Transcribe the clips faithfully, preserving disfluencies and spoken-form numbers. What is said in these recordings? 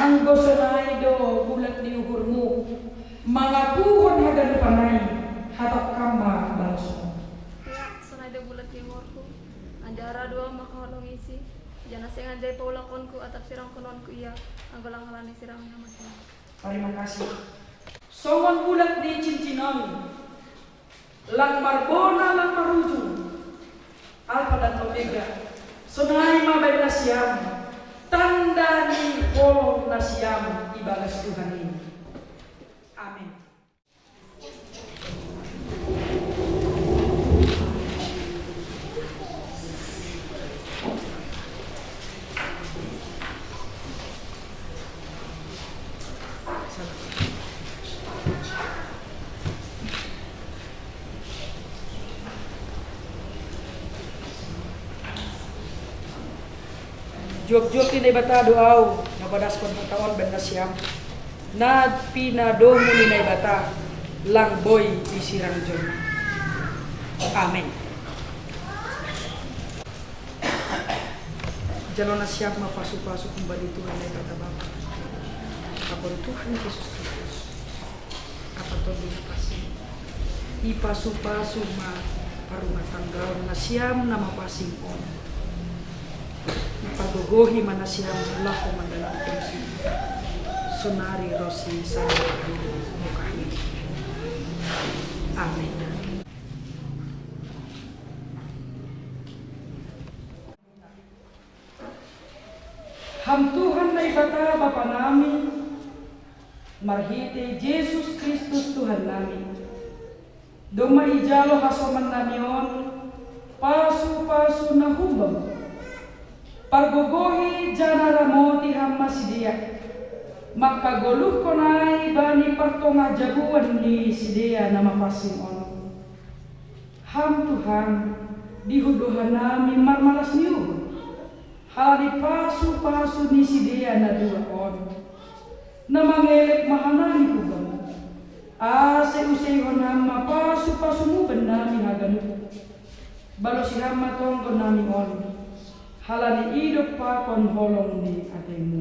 Anggo sonai do bulat ni uhurmu, mangakuhon haganupan ai, hatop kam ma balosmu. Ia, sonai do bulat ni uhurku. Anjaha ra do ahu mangkaholongi si, janah seng anjai paulakonku atap sirangkononku ia, anggo lang halani sirang ni Anak Domba. Tarima kasih. Songon bulat ni cincin on, lang marbona, lang marujung, Alfa dan Omega, sonai ma baen nasiam, tanda ni holong nasiam ibagas Tuhan i. Amen. Juak-juak ni Naibata do ahu, na padaskon hata on baen nasiam, na pinadomu ni Naibata, lang boi disirang jolma. Amen. Jalo nasiam ma pasu-pasu humbani Tuhan Naibata Bapa, pakon Tuhan Jesus Kristus, Amanta on di na pansing. Ipasu-pasu ma parrumatanggaon nasiam na mapansing on. Ipagogohi ma nasiam laho mandalan fungsi, sonari ronsi sada guru mukahni. Amin. Ham Tuhan Naibata Bapa nami, marhitei Jesus Kristus Tuhan nami, domma ijalo hasoman nami on pasu-pasu na humbamu. Pargogohi janah ramoti Ham ma sidea, mangkagoluhkon ai bani partongah jabuan ni sidea na mapansing on. Ham Tuhan, dihut do hanami marmalas ni uhur, halani pasu-pasu ni sidea na dua on. Na mangelek ma hanami hu Bamu, ase useihon Ham ma pasu-pasuMu bannami haganup. Balosi Ham ma tonggo nami on, halani idop pakon holong ni ateMu.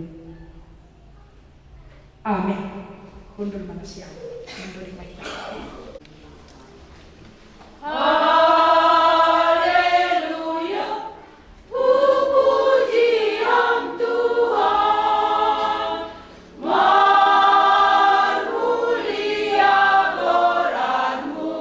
Amin. Hundul ma nasiam. Hundul ma hita. Haleluya. Hupuji Ham Tuhan. Marmulia goran-Mu.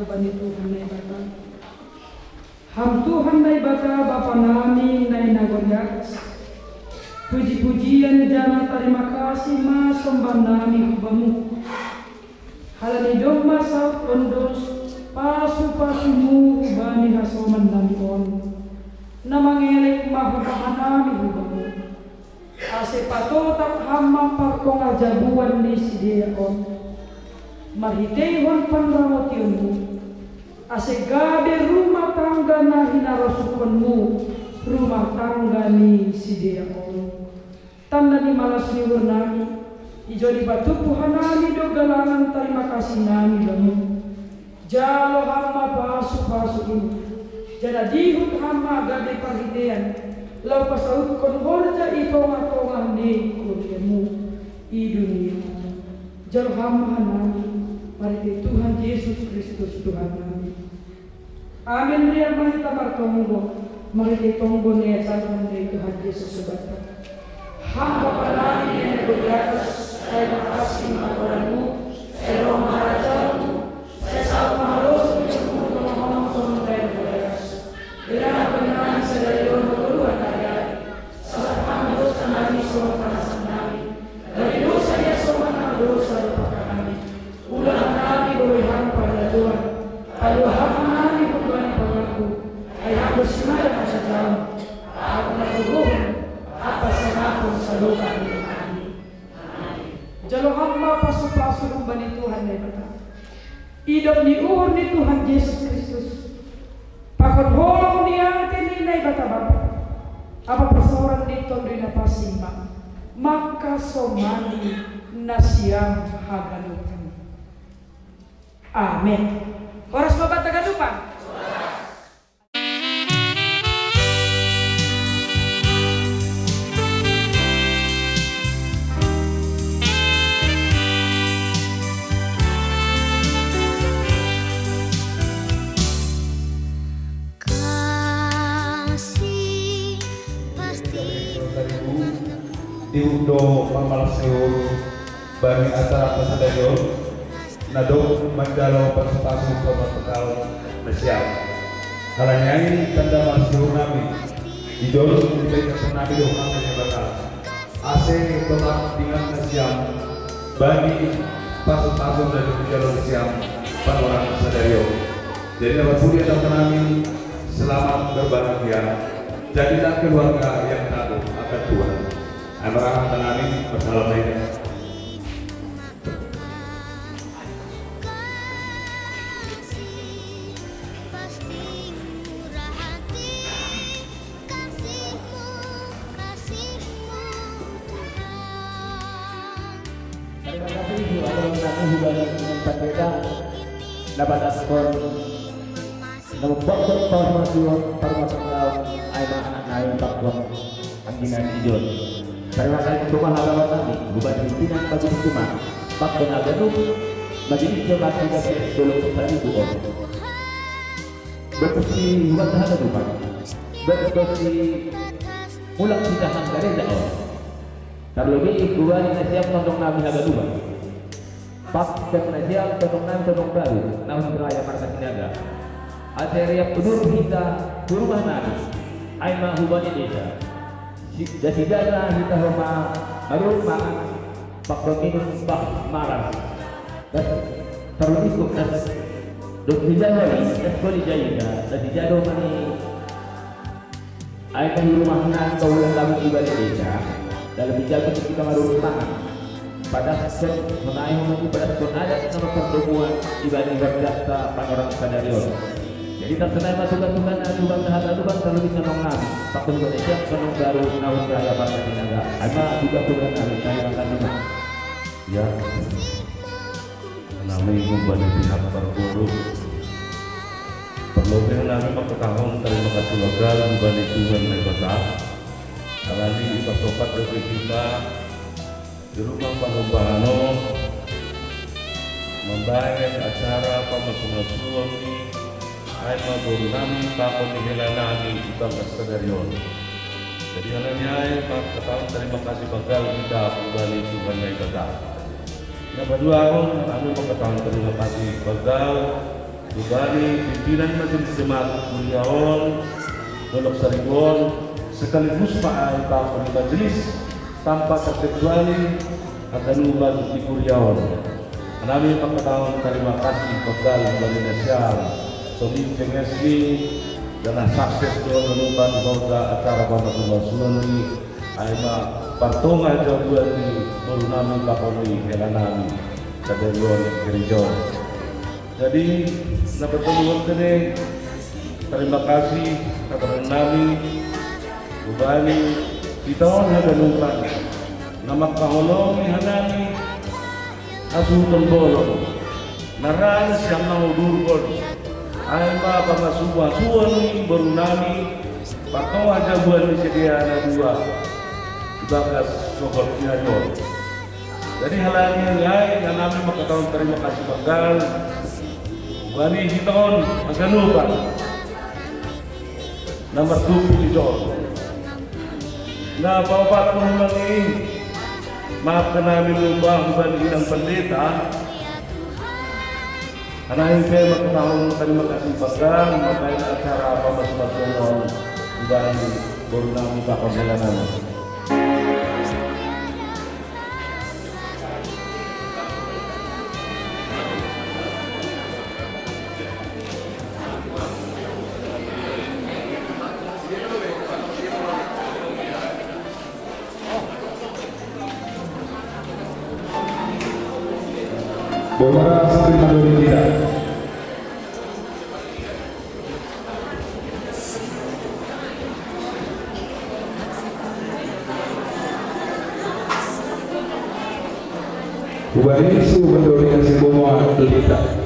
Bani Tuhan Naibata. Ham Tuhan Naibata Bapa nami nai na gori atas. Puji-pujian jama tarima kasih ma somba nami hu Bamu. Halani domma saut ondos pasu-pasumu hubani hasoman nami on. Na mangelek ma hubahan nami hu Bamu. Ase patotap ham ma partonga jabuan ni sidea on. Marhiteihon panramotionmu. Ase gabe rumah tangga na hinarosukkonmu, rumah tangga ni sidea on. Tanda ni malas ni uhur nami, ijo dipatupu hanami do galangan tarima kasih nami Bamu. Jalo ham ma pasu-pasu in. Jala dihut ham ma gabe parhitean, laho pasautkon horja i tongah-tongah ni kuriamu i dunia. Jalo ham ma hanami, marhite Tuhan Jesus Kristus Tuhan nami. Amin. Riap ma hita martonggo, marhite tonggo ni ajaran ni Tuhan Jesus Subasa. Ham Bapa nami na di atas, tarima kasih ma goranmu, sai ro ma harajaonmu, sai saut ma harosumu di tonga-tonga ni horiamu. Bere ma hami sadari on hangoluan nami, asa ham ma dosa nami songon panasan nami, bani dosa ni hasoman na mardosa dompak hanami. Unang ma hami boi ham parjatuhan, palua ham ma hami humbani pangago, ai ham do simada harajaon, pangago na gogo, ampa sangapon sadokah ni roha nami. Jalo ham ma pasu-pasu humbani Tuhan Naibata. Idop ni uhur ni Tuhan Jesus Kristus, pakon holong ni ate ni Naibata Bapa, ampa parsaoran ni Tondi Napansing ma mangkasomani nasiam haganupan. Amin. Horas ma banta haganupan. Kasih pasti. Di undo mamalsehon bani acara pasadarion, na dob manjalo pasu-pasu pamasaon nasiam. Halani ai tanda marsihor nami, ijon dibaen nami do hata ni Debata, ase totap dingan nasiam bani pasu-pasu na dob dijalo nasiam panorang sadarion. Jadi na parpudi hata nami, selamat berbahagia. Jadilah keluarga yang tangguh akan Tuhan. Ai marahap hata nami, wassalam. Tarima kasih, hubani dengan pendeta, na mandaskon, na mamboan parumahan, parumahan, ai ma anak nami pakon angginan ijon. Tarima kasih tu ma haganupan nami, hubani pimpinan majelis jemaat, pakon haganup majelis jemaat di Gabias Dolok Saribu on. Berpuji hubani haganupan, berpuji mulak hita hanggareja on. Tarlobi hubani nasiam tondong nami haganupan. Pakon nasiam tondong nami tondong baru, na hun raya marga Sinaga. Asa riap udur hita tu rumah nami, ai ma hubani desa. Si-, dasi jala hita ho ma marurung mangan, pakon minum bah maras. Das tarlobi ko das dos dijalo, das koli jaita, dasi jalo mani. Ai ma di rumah nami, paulak nami di balik desa, dalam dijamin kita marurung mangan. Padaskon, sonai ma i padaskon adat na marpardomuan di balik wargata panorang sadarion. Jadi tarsonai ma tugas-tugas na tugas na hata tugas tarlobi tondong nami, pakon hubani siap tondong baru na hun raya marga Sinaga. Ai ma tugas-tugas nami, tarima kasih ma. Ya. Nami hubani pihak parboru. Parlobi nami mangkatahon tarima kasih banggal hubani Tuhan Naibata. Alani i pasopat dope hita di rumah pahombahan on mambaen acara pamasu-masuon ni ai ma boru nami pakon ni hela nami i banggas sadarion. Jadi alani ai mangkatahon tarima kasih banggal hita hubani Tuhan Naibata. Na paduahon, nami mangkatahon tarima kasih banggal Hubani pimpinan majelis jemaat kuria on, dolok saribu on, sekaligus ma ai pakon ni majelis, tanpa terkecuali haganupan ni kuria on. Hanami mangkatahon tarima kasih panggal hubani nasiam, songon i pengesni, janah sukses do haganupan hot acara pamasumasuon i, ai ma partongah jabuan ni borunami pakon ni helanami, sadari on gereja on. Jadi, na bertemu tene, terima kasih, katakan nami, hubani hita on haganupan, na mangkaholongi hanami, hasuhuton bolon, na ra sian na hudurhon, ai ma pamasumasuon ni borunami, partongah jabuan ni sidea na dua, ibagas sogot ni ari on. Jadi halani ai, hanami mangkatahon tarima kasih panggal, hubani hita on haganupan, na martumpu di jolo. Na paopathon hubani, maaf hanami lumba hubani inang pendeta, hanami pe mangkatahon tarima kasih panggal, mangkatai acara pamasumasuon on hubani borunami pakon helanami. Bongkar santri mandori kita. Hubani suhut mandori na si Bomoa Lita.